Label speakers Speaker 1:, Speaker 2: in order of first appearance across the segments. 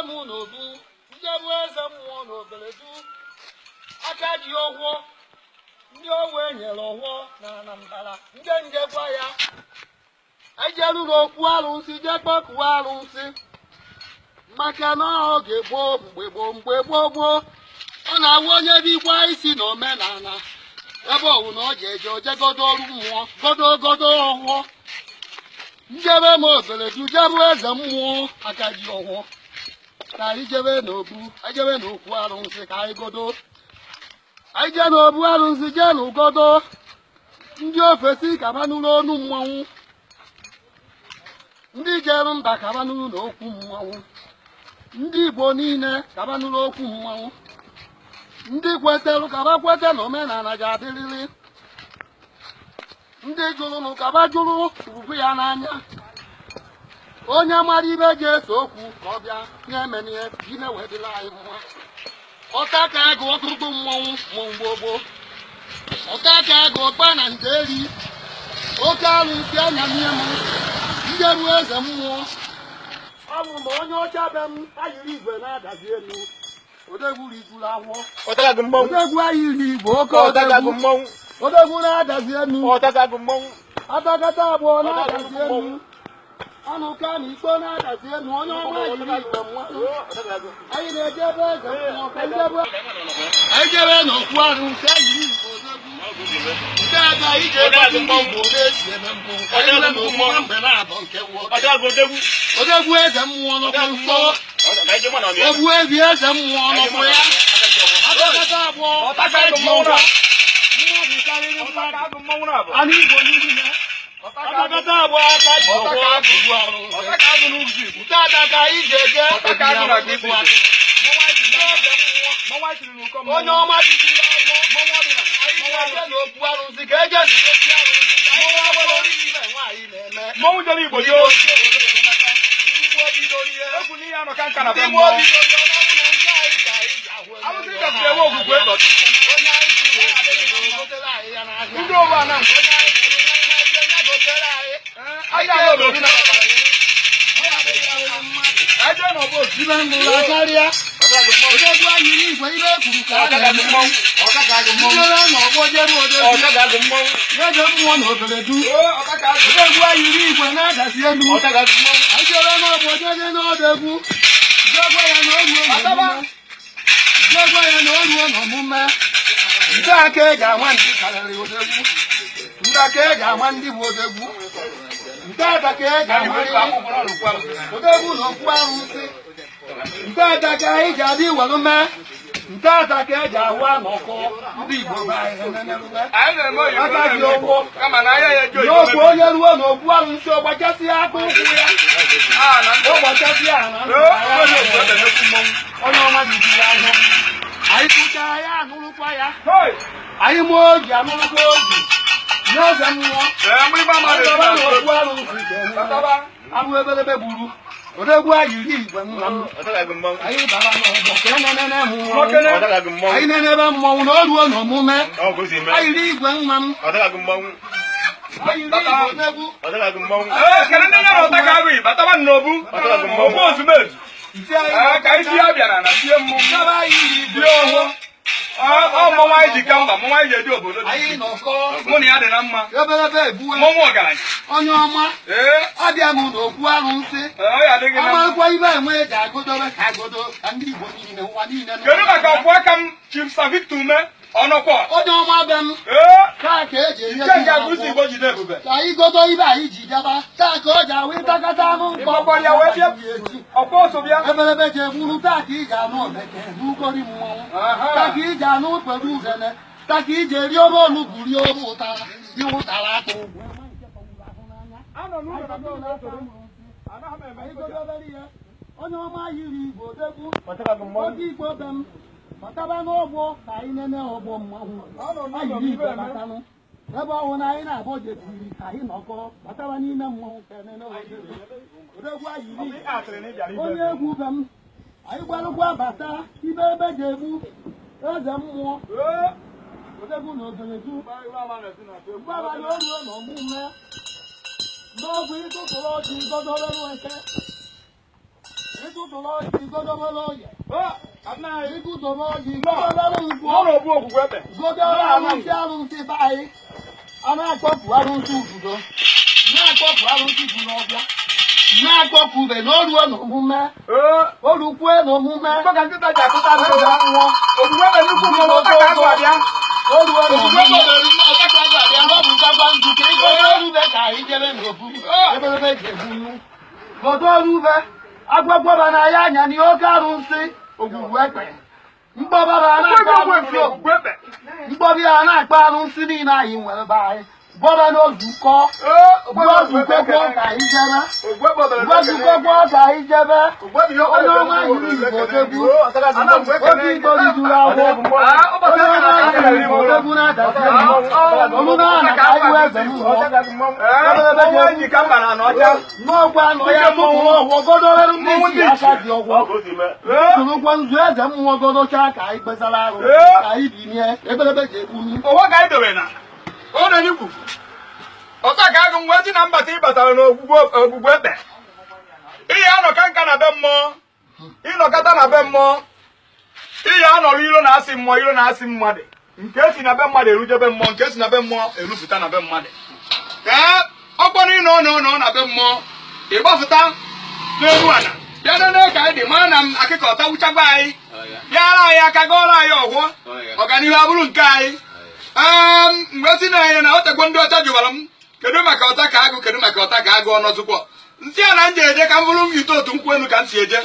Speaker 1: m n'obu njebu eze mmụọ na obeledu aka ji ọgwọ ndị ọwa enyere ọgwọ na Anambra nje njekwa ya ejeru n'okwu arụsị jee kpọkuo arụsị maka na oge gboo mgbe gboo mgbe gboo gboo ọ na-awụ onye bikwa isi na omenala ebe ọwụ na ọ ji eje ojegodo ọrụ mmụọ godo godo ọhụọ njebe m obeledu jebu eze mmụọ aka ji ọhụọ ka anyị jebe n'obu anyị n'okwu arụsị ka anyị godo anyị jee n'obu arụsị jee n'ugodo ndị ofesi ka ba nụrụ ọnụ mmanwụ ndị jeru mba ka ba nụrụ n'okwu mmanwụ ndị Igbo niile ka ba nụrụ okwu mmanwụ ndị kweterụ ka ba kwete na omenala ga-adịrịrị ndị jụrụnụ ka ba jụrụ ugwu ya n'anya onye mara ibe ga-ese okwu ka ọ bịa na-emenie ime wee dịrị anyị mma ọta ka agụ ọtụtụ mmọnwụ mmọnwụ gboo gboo ọta ka agụ ọkpa na nje eri oke arụsị anya n'ihe m ndị ruo eze mmụọ ọ bụ ma onye ọcha be m ayiri igwe na-adazi elu odegwu rijuru awọ odegwu ayiri igwe oke odegwu odegwu na-adazi elu atakata abụọ na-adazi elu anụ ka na ikpo na-adazi elu onye ọma yiri igwe mmanụ anyị na-eje ebe eze mmụọ ka anyị jebe n'okwu arụsị ayiri igwe odegwu nke aga ije ebe ndị Igbo na-esi eme mbụ mgbe na-abọ nke odegwu eze mmụọ nọkwa nso ogbu ebi eze mmụọ nọkwa ya atakata abụọ aka ji ụgwọ mmadụ karịrị mmadụ anụ Igbo niile atakata abụọ aka ji ụgwọ nke ada ka anyị ji eje onye ọma bidoro ọzọ anyị ga-eje n'okwu arụsị ka eje n'okwu arụsị ka anyị ga-agbara ibe nwaanyị na-eme
Speaker 2: mmọnwụ jere Igbo
Speaker 1: ndị
Speaker 2: yoo
Speaker 1: Igbo bidoro ihe
Speaker 2: ekwu n'ihe anọ ka nka na
Speaker 1: ndị
Speaker 2: be
Speaker 1: Igbo
Speaker 2: mmọnwụ
Speaker 1: bidoro ihe ọnwụ na nke anyị ka anyị ji ahụ eme.
Speaker 2: Arụsị gafere enwe okwukwe
Speaker 1: Onye anyị tụrụ gotere anyị ya n'ahịa.
Speaker 2: ndị owe ana
Speaker 1: Onye anyị tụrụ n'ahịa ya gotere anyị.
Speaker 2: anyị ga-ahụ obodo na anyị jee n'ọbụ otu
Speaker 1: Ibe ndụrụ akarịa odegwu anyị n'igwe ibe ekwuru ka a na-eme ndere na ọgbọ jeru odegwu eze mmụọ na obeledu odegwu anyị n'igwe na-adazi elu anyị jere n'ọgbọ jere n'ọdegwu jegwa ya na oruo n'omume jegwa ya na oruo n'omume nke aka eji ama ndị karịrị odegwu ndị aka eji ama ndị bụ odegwu nke aka ka eji ama odegwu na okwu arụsị nke aka ka anyị ji adị iwelu mee nke aka ka eji ahụ anọkọ ndị Igbo be anyị enenerume
Speaker 2: anyị na-eme oyibo
Speaker 1: aka ji ụgwọ
Speaker 2: kama na ahịa ya eji oyibo
Speaker 1: n'okwu onye ruo n'okwu arụsị ọgbachasịa aka ụkwụ ya ọgbachasịa na ntị ya onye ọma jijiri ahụ anyị tụchaa ya anụrụkwa ya anyị mụọ oji anụrụkwa oji n'eze mmụọ Ọtaba n'okwu arụsị ga-eme. Anụ ebelebe gburu odegwu ayiri igwe nna m anyị bara n'ọgbọ ka enenene mmụọ anyị nenebe mmọnwụ na o ruo n'omume ayiri igwe nna m ayiri igwe odegwu
Speaker 2: kedu ndị nyere ọta ka agụghị bataba n'obu ogbu ozumezu
Speaker 1: ite anyị
Speaker 2: ka isi ya bịara na tie mmọnwụ
Speaker 1: Ndebe ayiri igwe
Speaker 2: tie ọhụụ ọ mmọnwụ anyị ji ka mba mmọnwụ anyị ji eji obodo dị
Speaker 1: anyị nọkọ
Speaker 2: mụ na ya dị na mma
Speaker 1: ebelebe egbuwe
Speaker 2: mmọnwụ ọgaranya
Speaker 1: onye ọma
Speaker 2: ee
Speaker 1: abịa m n'okwu arụsị
Speaker 2: ọ ya adịghị na mma
Speaker 1: amakwa ibe enwe eji agụdobe ka agodo ka ndị Igbo niile ụwa niile nọ.
Speaker 2: kedu maka ọkwụ aka m Chief Sir Victor Ume ọnọkwa
Speaker 1: onye ọma be m
Speaker 2: ee
Speaker 1: taa ka eji enye
Speaker 2: nke
Speaker 1: gị
Speaker 2: nke agụsị
Speaker 1: akwụkwọ.
Speaker 2: Igbo jide ebube
Speaker 1: ka anyị godo ibe anyị ji bịaba taa ka o ji awụ ịtakata anụ mkpọ
Speaker 2: Ịgbakwara ya wee bịa ọkwa oso bịa
Speaker 1: ebelebe ji egburu taa ka ị ga-anụ omeke n'ukori mmọnwụ taa ka ị ga-anụ ukpere udene taa ka ị ji eri obe onugbu rie obe ụtara dị ụtara akpụ onye ọma yiri igbo odegwu oge igbo be m bataba n'ọgbọ ka anyị nene ọgbọ mmanwụ ayiri igwe batanụ ebe ọhụụ na anyị na-abọ jetiri ka anyị nọkọ bataba n'ime mmọnwụ ka enene odegwu odegwu ayiri igwe onye egwu be m anyị gwarụkwa bata ibe ebe ji egbu eze mmụọ odegwu na ogeredu mgbe abalị o ruo n'ọmụme n'ọgwụ ịtụtụrụ ọjị godoro eke ịtụtụrụ Iguzoro ọjị, igodobere oye.
Speaker 2: Nna anyị.
Speaker 1: Iguzoro ọjị, igodobere nkwọ.
Speaker 2: Nọ n'obu ogwugwu ekpe.
Speaker 1: Godoro arụsị arụsị be anyị. A na-akpọpụ arụsị ududo. Na-akpọpụ arụsị dị n'ọbịa. Na-akpọpụ ube na oruo n'omume.
Speaker 2: Ee.
Speaker 1: Orukwue n'omume.
Speaker 2: Mkpọ ka nkịta ji akụta arụsị.
Speaker 1: Eze mmụọ.
Speaker 2: Ogwugwu ekpe nnukwu mmọnwụ ọta ka agụ abịa.
Speaker 1: Oruo
Speaker 2: Ogwugwu ekpe
Speaker 1: n'omume.
Speaker 2: obere nnukwu ọta ka agụ abịa.
Speaker 1: Ọ bụ ntakwa nzu ka igodo ube ka anyị jebe n'obu. Ebelebe ji egbunu. Godo ube. Agwagwaba na ya anya na oke arụsị ogwugwu ekpe. Mgbọbara a na-akpọ arụsị ogwugwu.
Speaker 2: Ogwugwu ekpe.
Speaker 1: Mgbọbi a na-akpọ arụsị niile anyị nwere be anyị. Gbọba n'ozukọ.
Speaker 2: Ee.
Speaker 1: Gbọzukọ kwuo ka anyị jebe.
Speaker 2: Ogwugwu ekpe obere
Speaker 1: Gbọzukọ kwuo ka anyị jebe. Onye ọma yiri Igbo degbu. Oge Igbo rijuru agwọ. Onye ọma yiri Igbo degbu na-adasi elu. Omume a na ka anyị wee eze mmụọ. N'ọgwa nọ ya tụpụrụ ọgwọ godorere ndị isi aka dị ọgwọ. Tụrụkwa nzu eze mmụọ godochaa ka anyị kpesara arụ. Ka anyị binie ebelebe ji egbunu.
Speaker 2: Ụwa ka anyị dobe na ọ na-enyikwu ọta ka agụ nwa ji na mbata ị batara n'ogwugwu ogwugwu ekpe ihe anọka nka na be mmụọ ịnọkọta na be mmụọ ihe anọrọ iro na-asị mmụọ iro na-asị mmadụ nke esi na be mmadụ erujebe mmụọ nke esi na be mmụọ erupụta na be mmadụ ee ọkpọrọ ịnọ nọ nọ na be mmụọ ịgbafụta n'elu ala bịa nene ka anyị dị mara na m akịka ọtawuchagwa anyị bịara anyị aka gọọrọ anyị ọgwọ ọganihu abụrụ nke anyị ee mgbe si na ya na otekwo ndị ọcha jụwara m kedu maka ọta ka agụ kedu maka ọta ka agụ ọnọzụkwọ nsị a na m ji eje ka m bụrụ m ite otu nkwụ elu ka m si eje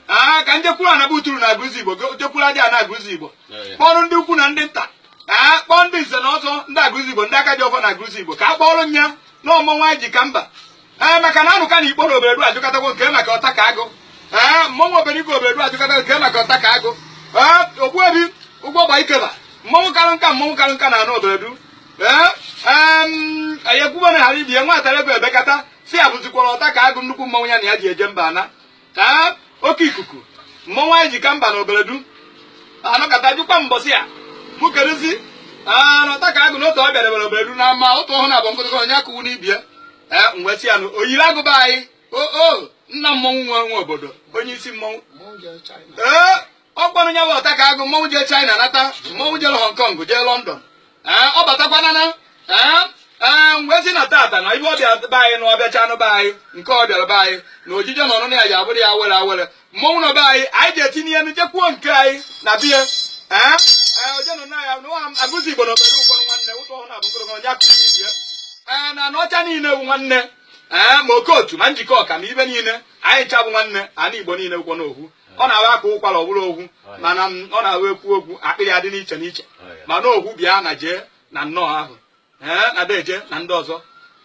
Speaker 2: aa ka m jekwuru anaba uturu na agụzi igbo jekwuru adị ana agụzi igbo kpọrọ ndị ukwu na ndị nta aa kpọọ ndị nze na ọzọ ndị agụzi igbo ndị aka ji ọfọ na agụzi igbo ka a kpọrọ m ya na ọmọnwụ anyị ji ka mba ee maka na anụka na ikpo na oberedu ajụkọtakwo nke maka ọta ka agụ ee mmọnwụ oberigwe oberedu ajụkọtakwo nke maka ọta ka agụ ee ogbuebi ụgbọ gba ikeba mmọnwụ karụ nka mmọnwụ karụ nka na anụ oberedu ee anyị ekwubo na ghara ibie nwa atara ego ebekata si ya bụzikwara ọta ka agụ nnukwu mmọnwụ ya na ya ji eje mba ana ee oke ikuku mmọnwụ anyị ji ka mba na oberedu anọkọta jụkwa mbọsị ya mụ keduzi na ọta ka agụ n'otu ọ bịadebere oberedu na ama otu ọhụrụ na abụ nkụtụkọ onye akụwu n'ibie ee mgbe si ya nụ oyiri agụba anyị o o nna mmọnwụ nwe nwe obodo onye isi mmọnwụ ee ọ kpọrọ nya bụ ọta ka agụ mmọnwụ jee China nata mmọnwụ jere Hong Kong jee London ee ọ batakwana na ee ee mgbe si na tata na ibe ọbịa be anyị na ọbịacha anụ be anyị nke ọ bịara be anyị na ojije na ọnụnụ ya ji abụrụ ya awere awere mmọnwụ nọ be anyị anyị ji etinye ihe jekwuo nke anyị na biya ee ee oje nọ na ya n'ụwa agụzi igbo na obere ụfọdụ nwanne ụtọ ọhụrụ na abụgoro onye akụzi ibie ee na n'ọcha niile bụ nwanne ee ma okotu ma njikọ ọka ma ibe niile anyị ncha bụ nwanne ana igbo niile kwọ n'okwu ọ na-awa aka ụkwara ọ bụrụ okwu mana ọ na-awa ekwu okwu akpịrị adị n'iche n'iche mana okwu bịa na jee na nnọọ ahụ ee na deje na ndị ọzọ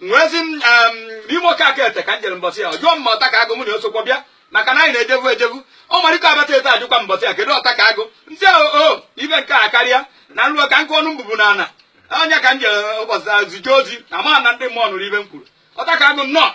Speaker 2: nwezi m n'ime oke aka ete ka m jere mbọsị ya ọ jụọ m ma ọta ka agụ mụ na osokwa bịa maka na anyị na-ejevu ejevu ọ marịkọ abata eto ajụkwa mbọsị ya kedu ọta ka agụ nsị ahụ o ibe nke a karịa na nruo ka nkụ ọnụ mbụbụ na ana anya ka m jere ụbọchị a zije ozi na ma na ndị mmụọ nụrụ ibe m kwuru ọta ka agụ nnọọ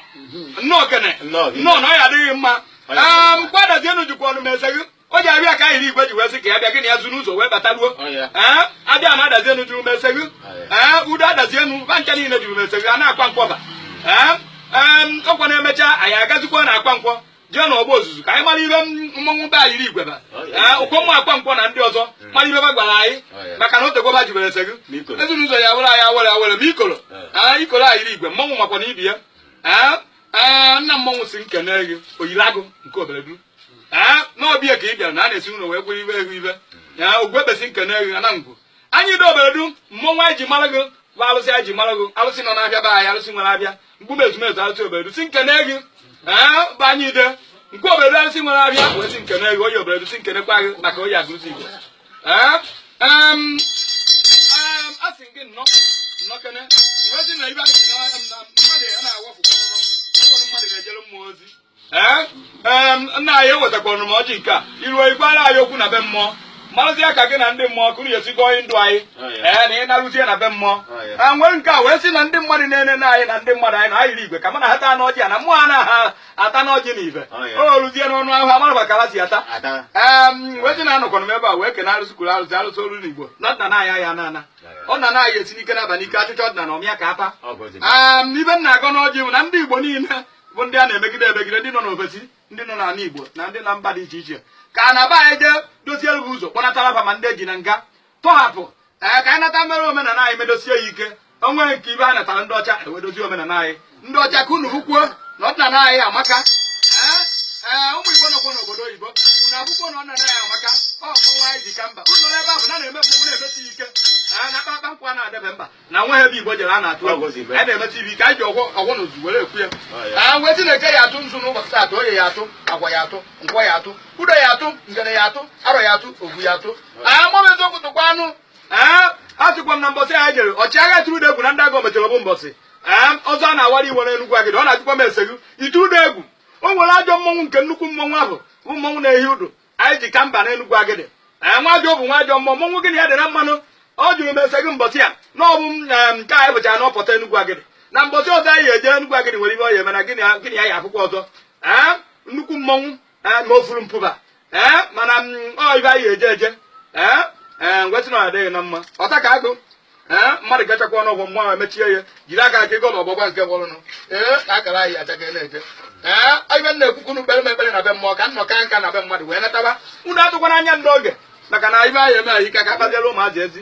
Speaker 2: nnọọ kene
Speaker 3: Nnọọ.
Speaker 2: nnọọ na ọ ya adịghị mma
Speaker 3: Ọ ya adịghị mma.
Speaker 2: kwadazienu jikwa ọnụ m eze gị o ji abịa ka ahịrị igwe ji wee sị ka ya bịa gị na ya zu n'ụzọ wee bataruo
Speaker 3: Ọ ya.
Speaker 2: ee abịa na adazienu juru m ese gị
Speaker 3: Ọ
Speaker 2: ee udo adazienu ba ncha niile juru m ese gị a na-akwa nkwọba ee ee ọkwa na-emecha anyị agazikwa na akwa nkwọ jee n'ọgba ozuzu ka anyị mara ibe mmọnwụ be ayiri igwe ba
Speaker 3: Ọ ya.
Speaker 2: ee ụkọ mmụ akwa nkwọ na ndị ọzọ mara ibe ba gwara anyị
Speaker 3: Ọ ya.
Speaker 2: maka na otegwoba jibere ese gị
Speaker 3: Ma ikoro.
Speaker 2: ezinụzọ ya were anyị awere awere ma ikoro
Speaker 3: Ee.
Speaker 2: ee ikoro ayiri igwe mmọnwụ makwa na ibi ya ee ee nna mmọnwụ si nkene gị oyiri agụ nke oberedu ee n'ọbịa ka ị bịara na a na-esi ụlọ wee gwere ibe ego ibe ya ogwu ekpesi nkene gị ana ngwu anyị dị oberedu mmọnwụ anyị ji mara gị bụ alụsị anyị ji mara gị alụsị nọ n'abịa be anyị alụsị nwere abịa mkpume ezumezu alụsị oberedu si nkene gị ee bụ anyị ide nke oberedu alụsị nwere abịa wee si nkene gị onye oberedu si nkenekwa gị maka onye agụzi igbo ee em em a sị gị nnọọ nnọọ kene wee sị na ibe anyị si na na mmadụ ya na-awafukwa n'ọrụ mmadụ na-ejere mmụọ ozi ee ee nna anyị ewetakwara m ọjị nke a iruo igwara anyị okwu na be mmụọ marụzie ka gị na ndị mmụọ kụrụ esi gọọ ndụ anyị
Speaker 3: Oh, yeah.
Speaker 2: ee na ị narụzie na be mmụọ
Speaker 3: Oh, yeah.
Speaker 2: a nwere nke a wee sị na ndị mmadụ na-enene anyị na ndị mmadụ anyị na ayiri igwe ka mana ha taa n'ọjị a na mmụọ a na-aha ata n'ọjị na ibe
Speaker 3: Oh, yeah.
Speaker 2: o ruzie n'ọnụ ahụ amara bakara si ata
Speaker 3: Ata.
Speaker 2: ee wee sị na anọkọrọ m ebe a wee kene arụsị kwuru arụsị arụsị olu n'igbo na ọdịnala anyị ya na ana ọdịnala anyị esi n'ike n'abalị ike achụcha ọdịnala ọmịa ka ata
Speaker 3: Ọ bụ ozigbo.
Speaker 2: ee ibe m na-agọ n'ọjị bụ na ndị igbo niile bụ ndị a na-emegide emegide ndị nọ n'ofesi Ndị nọ n'ala Igbo na ndị na mba dị iche iche, ka a na-aba anyị jee doziere gị ụzọ, kpọnatara fa ma ndị eji na nga tọhapụ. Ee, ka anyị nata mere omenala anyị, medosie ya ike. O nwere nke ibe a natara ndị ọcha ewedozie omenala anyị. Ndị ọcha, ka unu hụkwuo na ọdịnala anyị amaka. Ee ee, ụmụ Igbo nọkwa n'obodo oyibo, unu akwụkwọ na ọdịnala anyị amaka. Ọ mmọnwụ anyị ji ka mba. Unu nọrọ ebe ahụ na na-eme mmọnwụ, na-emesi ike. Ee, na akpakpa nkwụ a na-adebe mba na nwa ebe Igbo jere a na-atụ egwu. Anyị na-emesi ibe ike. Anyị ji ọgwọ ọgwọ na ozu were ekwu ya. Ee, wee Chineke ya atụ nzu n'ụbọchị taata, oye ya atụ, agwa ya atụ, nkwọ ya atụ, udo ya atụ, ngene ya atụ, arọ ya atụ, ogwu ya atụ. Ee, mụ eziokwu tụkwa anụ. Ee, a sịkwa m na mbọsị anyị jere ọchịagha tụrụ egwu na ndị agụ mechara bụ mbọsị. Ee, ọzọ a na-awara iwe n'Enugwu Agidi, ọ na-ajụkwa m esegụ itụrụ egwu. O nwere ajọ mmọnwụ nke nnukwu mmọnwụ ahụ bụ mmọnwụ na-ehi ụdụ anyị ji ka mba n'Enugwu Agidi. Ee, nwa ajọ bụ nwa ajọ mmụọ, mmọnwụ gịnị ya dị na mmanụ. Ọ jụrụ m esegụ mbọsị a na ọ bụ nke anyị bụchara n'ọpọta Enugwu Agidi, na mbọsị ọzọ anyị eje Enugwu Agidi nwere ihe ọ ya eme na gịnị gịnị ya ya akwụkwọ ọzọ. Ee, nnukwu mmọnwụ. Ee, ma ofuru mpụba. Ee, mana ọ ibe anyị eje eje. Ee ee, ngwetị na ọ adịghị na mma ọta ka agụ. Ee, mmadụ gachakwa ọnụ ọgwụ mmụọ emechie ya, jiri aka aka ego na ọgbọgba nke gwọrụnụ. Ee, ka akara anyị achaka na-eje. Ee, ibe m na-ekwukwu kpere m ekpere na be mmụọ ka nnọ ka nka na be mmadụ wee nataba. Unu atụkwana anya ndị oge, maka na ibe anyị eme anyị ike ka akpaziela ụmụazị ezi.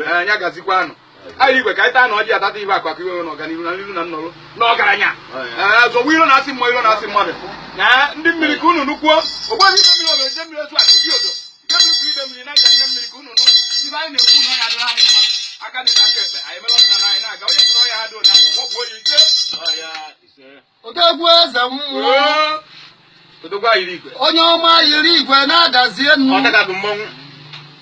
Speaker 2: Ee, ya gazikwa anụ anyị igwe ka anyị taa na ọjị atata ibe akụ akụ iwe na ọganihu na n'ihu na nnọrụ na ọgaranya. Ee, zọgbu iro na-asị mmụọ, iro na-asị mmadụ na ndị mmiri, ka unu nukwuo ogbebi ide mmiri, obodo ide mmiri otu a ụdị odo ide mmiri bụ ide mmiri na nka nne mmiri, ka unu nụ ibe anyị na-ekwu na ya adịrị anyị mma. Aka dị n'aka ekpe anyị mere ọdịnala anyị na-aga. Onye tụrụ ya ha dị onye ahụ gwọgbuo ya ike.
Speaker 1: Odogwu eze mmụọ.
Speaker 2: Odogwu ayiri igwe.
Speaker 1: Onye ọma yiri igwe na-adazie nnu.
Speaker 2: Ọtaka bụ mmọnwụ.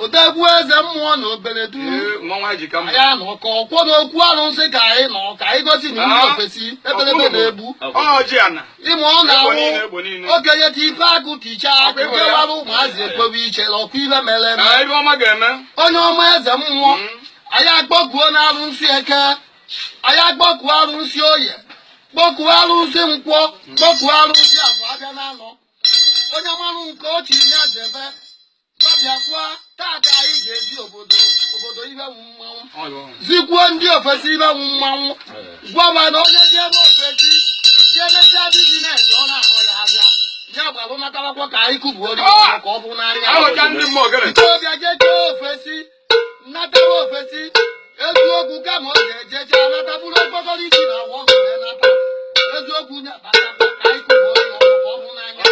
Speaker 1: Odogwu eze mmụọ na obeledu.
Speaker 2: Ee, mmọnwụ anyị ji ka mma.
Speaker 1: Ya nọ ka ọkwọ n'okwu arụsị, ka anyị nọ ka anyị gosi na ndị ofesi ebelebe na-egbu.
Speaker 2: Ọjị ana.
Speaker 1: Ịma ọ
Speaker 2: Egbo niile,
Speaker 1: na-awụ
Speaker 2: egbo niile.
Speaker 1: Okenye ti ife agụ tichaa akụ jewara ụmụazị ekpewe iche ọkwa ife mere eme.
Speaker 2: Ee, ibe ọma ga-eme.
Speaker 1: Onye ọma eze mmụọ, anyị akpọkuo na arụsị eke, anyị akpọkuo arụsị oye, kpọkuo arụsị nkwọ, kpọkuo arụsị afọ abịa na-anọ onye marụ nke ochi ya debe babịakwa. Tata anyị ga-ezi obodo obodo ibe wu mmanwụ, zikwuo ndị ofesi ibe wu mmanwụ, gwa ma na onye dị ebe ofesi ji emechaa business, ọ na-ahụ ya abịa ya gbalụ natarakwa ka anyị kụbuo ka ọ bụ n'anya.
Speaker 2: Ahụcha ndị mmụọ ogene.
Speaker 1: Ikorobịa jechee ofesi, natara ofesi eziokwu, kama ọ ga-ejecha nata bụrụ okpokoro isi na agwa ọgụ wee nata eziokwu nya batakwa ka anyị kụbuo ya ọnụ ka ọ bụ n'anya.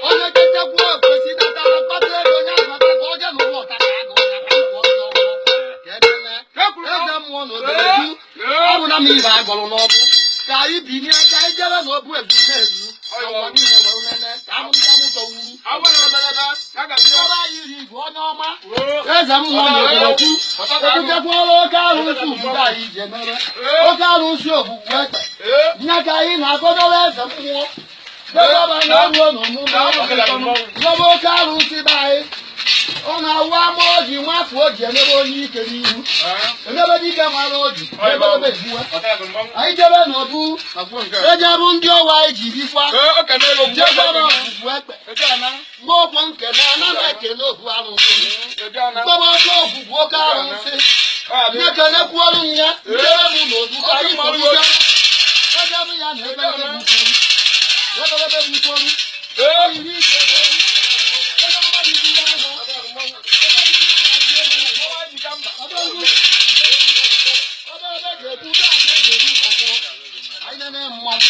Speaker 1: Onye jechekwuo ofesi natara kpata ego onye ahụ nata ka ọ jee n'ụlọ ọta ka agụ ya ka m kwụọ ya ọgwụ ka ememe eze mmụọ na obodo ọ bụ na m ibe agọrọ n'ọbụ ka anyị binie, ka anyị jebe n'obu ezumezu na ụwa niile wee nene ka amụ ndị amụtọ wuru Ọba yiri igwe. Onye ọma eze mmụọ na obodo ebutekwala oke arụsị obodo anyị ji emere oke arụsị ogbugbu ekpe nye ka anyị na-akọdọrọ eze mmụọ debaba na oruo na omume nyebe oke arụsị be anyị. Ọ na-awụ ama oji nwafọ o ji emebe onye ike n'ihu emebe dike mara oji ebebe egbuwe. Anyị jebe n'obu ejerụ ndị ọwa anyị ji bikwa jebere ogbugbu ekpe mgbe ọgbọ nkene anaghị ekele obu arụsị mkpọrọ oke ogbugbu oke arụsị na-ekenekwuolu ya njere m n'obu ka anyị soro jere ejebụ ya na ebelebe bụ uforu, ebelebe bụ uforu oyiri ike onye ọma ibu ya ahụ. Ebe ga-ekwu taa ga-eru n'ọgbọ anyị nene mmanwụ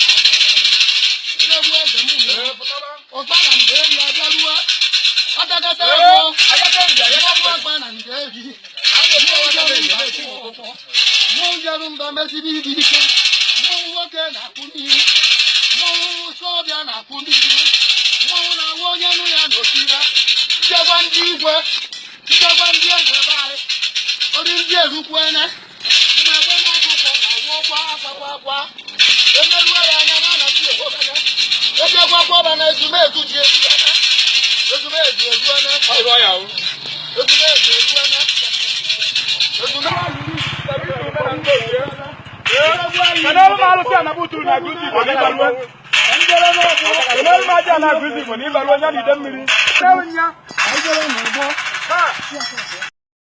Speaker 1: egwu eze mmụọ ọkpa na nde eri abịaruo atakata ego mmanwụ ọkpa na nde eri mmụọ jeru mba mesiri ibi ike. Mmọnwụ nwoke na-akwụ n'ihu, mmọnwụ sọbịa na-akwụ n'ihu, mmọnwụ na-awụ onye nụ ya n'otire nchekwa ndị igwe, nchekwa ndị eze be anyị ori ndị erukwene mgbe n'akụkọ na-awụ ọkwa akwa akwa emeruo ya anya ma na chi ekwobene ejekwakwa na ezumezu ji eruene ezumezu eruene ezumezu eruene ezumezu.
Speaker 2: Kedụ m alụsị anabutu na agụzi Igbo n'ịbaruo? Kedụ m aja na agụzi Igbo n'ịbaruo ya na ide mmiri?